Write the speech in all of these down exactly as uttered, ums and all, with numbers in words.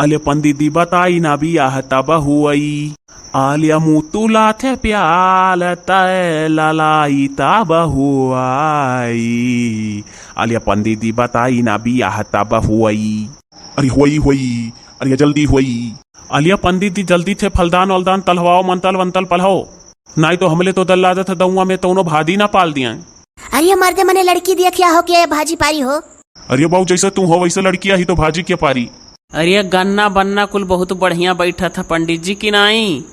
अले पंडित जी बताई ना बियाह तब हुई। आलिया मुतुला थे प्याल तय ललाई तब हुई। आलिया पंडित जी बताई ना बियाह तब हुई। अरे हुई हुई, अरे जल्दी हुई। आलिया पंडित जी जल्दी थे फलदान वलदान तलहवाओ, मंतल वंतल पलहो। नाई तो हमले तो दल्ला दत दउआ में तउनो भादी ना पाल दिया। अरे मर्दे मने लड़की दिया क्या हो के भाजी पारी हो? अरे बाऊ जैसे तू हो वैसे लड़किया ही तो भाजी के पारी। अरे गन्ना बन्ना कुल बहुत बढ़िया बैठा था पंडित जी की नाई।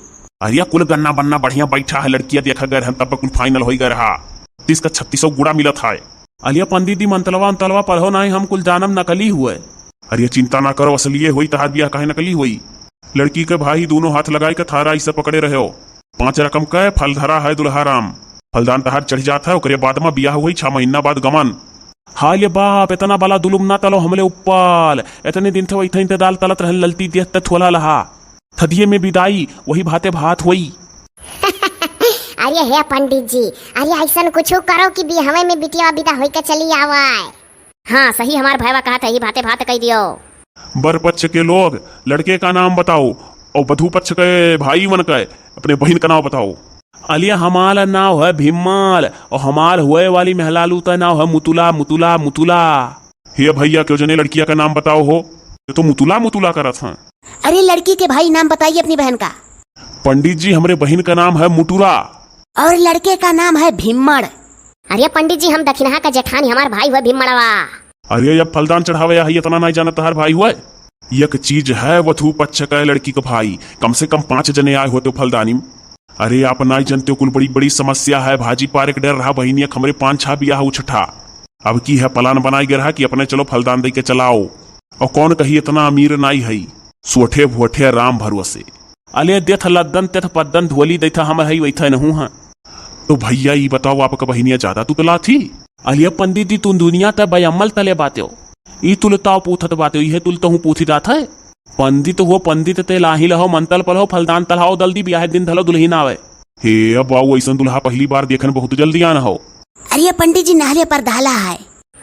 अरे कुल गन्ना बन्ना बढ़िया बैठा है, लड़किया देखा गए हम तब कुल फाइनल होई गए रहा। तीस का छत्तीसों गुड़ा मिलत है। अलिया पंडित जी मंतलवा अंतलवा पढ़ो नाई, हम कुल जानम नकली हुए। अरे चिंता ना करो, असलिए होई, तहार बियाह काहे नकली होई? लड़की के भाई दोनों हाथ लगाई के थारा ऐसे पकड़े रहो। पांच रकम के फल धरा है दुल्हा राम। फलदान तहार चढ़ जात है, ओकरे बाद में बियाह हुई, छह महीना बाद गमन। हाय ले बाप, इतना बला दुलुम ना तलो हमले ऊपर। इतने दिन थे वही थे इंतजार तलत रहन, ललती देह ते थोला लहा। थदिये में विदाई, वही भाते भात होई। अरे हे पंडित जी, अरे ऐसन कुछ करो कि बिहवे में बिटिया विदा होई के चली आवे। हाँ, सही हमार भयवा कहत है, ही भाते भात कह दियो। बर पक्ष के लोग, लड़के का नाम बताओ और वधू पक्ष के भाई मन के अपने बहिन का नाम बताओ। अलिया हमारा नाव है भीमल और हमार हुए वाली मेहलालू का नाव है मुतुला, मुतुला, मुतुला। हे भैया, क्यों जने लड़किया का नाम बताओ हो, ये तो मुतुला मुतुला करत हैं। अरे लड़की के भाई नाम बताइए अपनी बहन का। पंडित जी, हमरे बहिन का नाम है मुटुरा। और लड़के का नाम है भीमड़। अरे पंडित जी, हम दखिनहा का जेठानी, हमार भाई हुए भीमड़वा। अरे अब फलदान चढ़ावे आई, इतना नाई जानत तहार भाई हुए? एक चीज है वधू पक्ष का लड़की का भाई, कम से कम पांच जने आए होते फलदानी में। अरे आप नाई जानते हो, कुल बड़ी बड़ी समस्या है, भाजी पारे के डर रहा, बहिनिया हमरे पांच छह बियाह उछठा। अब की है प्लान बनाई गए रहा कि अपने चलो फलदान दे के चलाओ। और कौन कही इतना अमीर नाई है, सोठे भोठे राम भरोसे। अले देथ लद्दन तेथ पद्दन धोली दैथा हम है वैथा नहू हाँ। तो भैया ई बताओ आपका बहिनिया ज्यादा तुतला थी? अले पंडित जी तू दुनिया त बयामल तले बातेओ। ई तुलताओ पूछत बातेओ, इहे तुलतहू पूछी जात है। पंडित हो पंडित ते लाही लहो मंतल पलहो फलदान तलहाओ दल्दी बियाह दिन धलो दुल्हिन आवे। हे अब बाऊ ऐसन दुल्हा पहली बार देखन बहुत जल्दी आन हो। अरे पंडित जी नहले पर दहला है।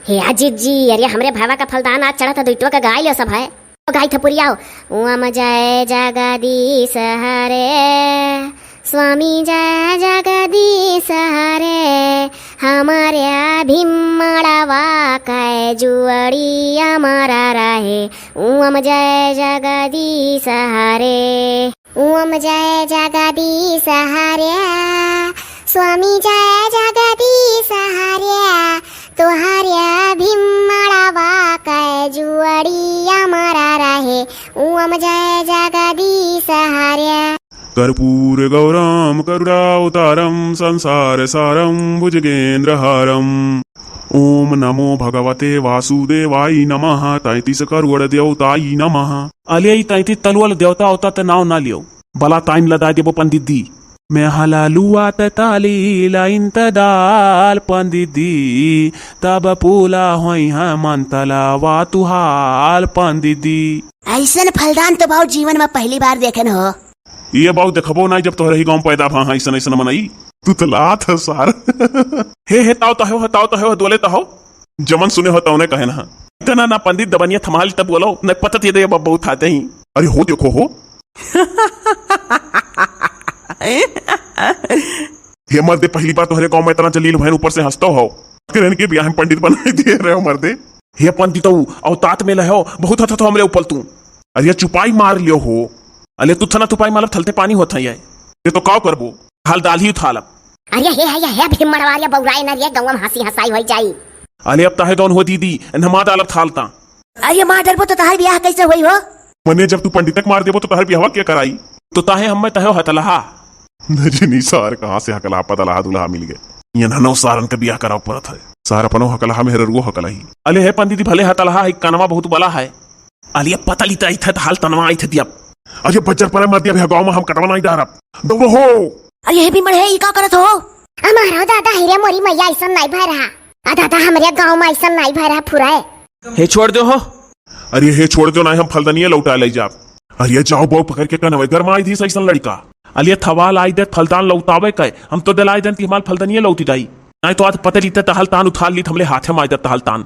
हे अजीत जी, अरे हमरे भावा का फलदान आज चढ़त है, दुइटवा का गाय लियो सब है। ओ गाय थपुरियाओ। ओम जय जगदीश हरे, स्वामी जय जगदीश हरे, हमरे भीमड़वा कै जुअड़ी अमर रहे। ओम जय जगदीश हरे। ओम जय जगदीश हरे, स्वामी जय जगदीश हरे, तोहरे भीमड़वा कै जुअड़ी अमर रहे। ओम जय जगदीश हरे। कर्पूर गौरम करुणावतारम संसार सारम भुजगेंद्र हारम। ओम नमो भगवते वासुदेवाय नमः। तैंतीस करोड़ देवताय नमः। अले ई तैंतीस तलुअल देवता होता त नाव ना लियो। बला ताइन लदाय देबो पंडित दी। मैं हलालुआ त ताली लाइन त दाल पंडित दी। तब पूला होई है मन तलावा तुहाल पंडित दी। ऐसन फलदान तो बाऊ जीवन में पहली बार देखन हो। ये बाऊ देखबो नाई जब तोहरे ही गाँव पैदा भा है ऐसन ऐसन मनई। तुतलात है सार। हे हे ताओ तहो, ताओ तहो, दोले तहो। जमन सुने हो तौने कहे ना। इतना ना पंडित दबनिया थमाल तब बोलो, न पतत ये दे बब्बू थाते ही। अरे हो देखो हो। हे मर्दे, पहली बार तोहरे गाँव में इतना जलील भैन ऊपर से हंसतो हो। किरण के बियाह में पंडित बनाई दिए रहे हो मर्दे। हे पंडित, औतात में लहो, बहुत हंसत हो हमरे ऊपर तू। अरे चुपाई मार लियो हो। अले तू थना तुपाई मालब थलते पानी होत है ये। ये तो काव करबो? हाल दाल ही उठालब। अरे हे, हे, हे, हे, भीम मड़वारिया बौराए ना रे, गौवा में हंसी हंसाई होई जाई। अले अब ताहे दौन हो दीदी, इन्हें मार डालब थालता। अरे मार डरबो तो तहार बियाह कैसे होई हो? मने जब तू पंडित के मार देबो तो तहार बियाहवा के कराई? तो ताहे हम्मे तहे हतलहा। नजनी सार कहाँ से हकलहा पतलहा दुल्हा मिल गए। ये ननो सारन के बियाह कराव परत है। सार अपनो हकलहा मेहररुओ हकलही। अले हे पंडित जी भले हतलहा है, कनवा बहुत बला है। अलिया पता लिता इथे त हाल तनवा इथे दिया। अरे बजर पर मर दिया भैया, गाँव में हम कटवा नहीं डारब। दौड़ो हो। अरे हे भीमड़ हे, ई का करत हो? हमारो दादा, हिरे मोरी मैया, ऐसन नहीं भय रहा। आ दादा, हमरे गाँव में ऐसन नहीं भय रहा, फुराए। हे छोड़ दो हो। अरे हे छोड़ दो, नहीं हम फलदनिया लौटा ले जाब। अरे जाओ बहु पकड़ के कनवे घर में आई थी ऐसन लड़का। अलिया थवाल आई दे फलदान लौटावे के, हम तो डलाई देन कि हमार फलदनिया लौटी जाई। नहीं तो आज पते लिते तहल तान उठाल लीत हमले हाथे मार दे तहल तान।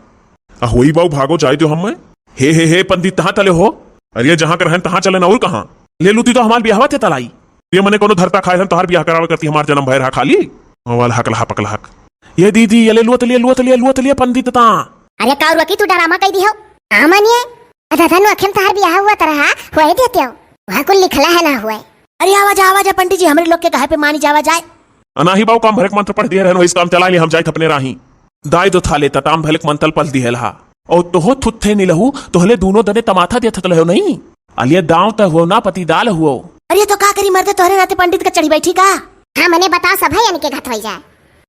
आ होई बाऊ, भागो जाए दो हमें। हे, हे, हे, पंडित, कहाँ तले हो? अरे जहाँ के रहन तहाँ चलन और कहाँ? ले लूती तो हमार बियाहवा ते तलाई। ये मने कोनो धरता खाए रहन तोहार बियाह करावे करती हमार जन्म भय रहा खाली। वाल हक लहा पक लहक। ये दीदी, ये ले लुआ तलिया, लुआ तलिया, लुआ तलिया पंडित ता। अरे का रुआ की तू डरामा कई दी हो? हाँ मानिए। अदा धनु अखिम तोहार बियाह हुआ तरहा, हुए देते हो। वहाँ कुल लिखला है ना हुए। अरे आवाज, आवाज है पंडित जी, हमरे लोग के कहे पे मानी जावा जाए। अनाही बाऊ काम भरक मंत्र पढ़ दिए रहन, वही काम चला ले हम जाए अपने राही। दाई दो थाले तटाम भलक मंतल पल दिहल हा। और तोहो थुत्थे निलहू, तोहले दूनो दने तमाथा दिया थकल हो नहीं। अलिए दाव त हुओ ना पति दाल हुओ। अरे तो का करी मर्दे, तोहरे नाते पंडित का चढ़ी बैठी का? हाँ मने बता सब है इनके घत होई जाए।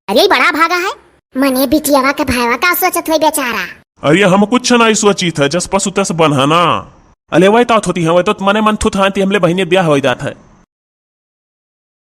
अरे ई बड़ा भागा है। मने बिटियावा के भाईवा का सोचत होई बेचारा। अरे हम कुछ ना सोचित है, जस पशु तस बनहना। अले वही तात होती है, वही तो मने मन थुत हांती हमले बहिने ब्याह होई जात है।